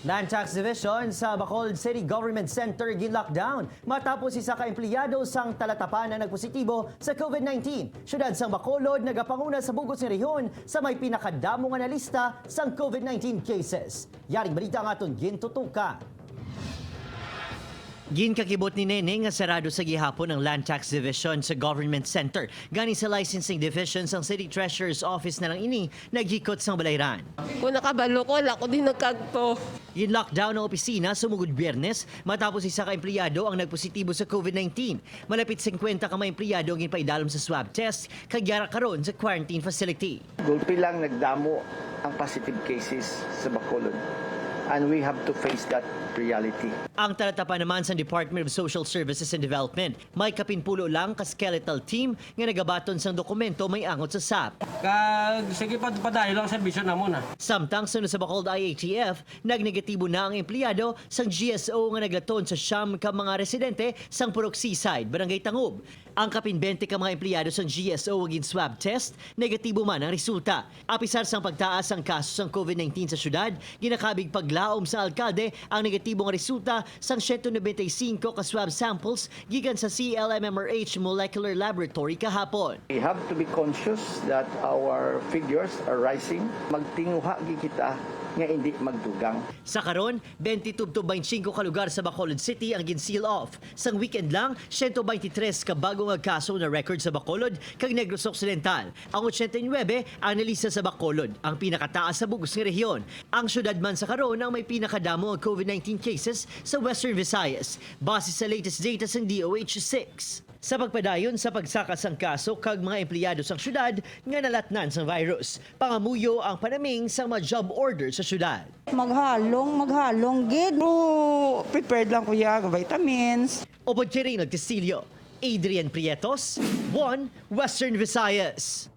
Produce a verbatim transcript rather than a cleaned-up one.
Land Tax Division sa Bacolod City Government Center gin-lockdown matapos isa ka empleyado sang Talatapan ang nagpositibo sa COVID nineteen. Siyudad sang Bacolod nagapanguna sa bug-os nga rehiyon sa may pinakadamo nga nalista sang COVID nineteen cases. Yaring balita ang aton gintutukan. Ginkakibot ni Nene nga sarado sa gihapon ang Land Tax Division sa Government Center. Gani sa Licensing Division sang City Treasurer's Office na lang ini naghikot sang balayran. Kung nakabalo ko, wala ko din nagkagto. Gin-lockdown ang opisina sumugod Biyernes matapos isa ka empleyado ang nagpositibo sa COVID nineteen. Malapit singkwenta ka mga empleyado ang ginpaidalom sa swab test kag yara karon sa quarantine facility. Gulpi lang nagdamo ang positive cases sa Bacolod, and we have to face that reality. Ang Talatapan naman sa Department of Social Services and Development, may kapinpulo lang ka skeletal team nga nagabaton sang dokumento may angot sa SAP. Kag sige pa padayon lang ang serbisyo namon ha. Samtang suno sa Bacolod I A T F, nagnegatibo na ang empleyado sang G S O nga naglaton sa siyam ka mga residente sang Purok Seaside, Barangay Tangub. Ang kapin twenty ka mga empleyado sang G S O nga gin-swab test, negatibo man ang resulta. Apisar sang pagtaas sang kaso sang COVID nineteen sa syudad, ginakabig paglaom sa alkalde ang negatibo nga resulta sang siyento nobenta y singko ka swab samples gikan sa C L M M R H Molecular Laboratory kahapon. We have to be conscious that our figures are rising. Magtinguha gid kita nga hindi magdugang. Sa karon, twenty tubtob twenty-five ka lugar sa Bacolod City ang gin-seal off. Sang weekend lang, siyento twenty-tres ka bago nga kaso na record sa Bacolod kag Negros Occidental. Ang ochenta y nuebe ang nalista sa Bacolod, ang pinakataas sa bug-os nga rehiyon. Ang syudad man sa karon ang may pinakadamo nga COVID nineteen cases sa Western Visayas, base sa latest data sang D O H six. Sa pagpadayon sa pagsaka sang kaso kag mga empleyado sang syudad nga nalatnan sang virus, pangamuyo ang panaming sang mga job order sa syudad. Maghalong, maghalong gid. Pero prepared lang ko ya, vitamins. Upod kay Reynald Castillo, Adrian Prietos, One Western Visayas.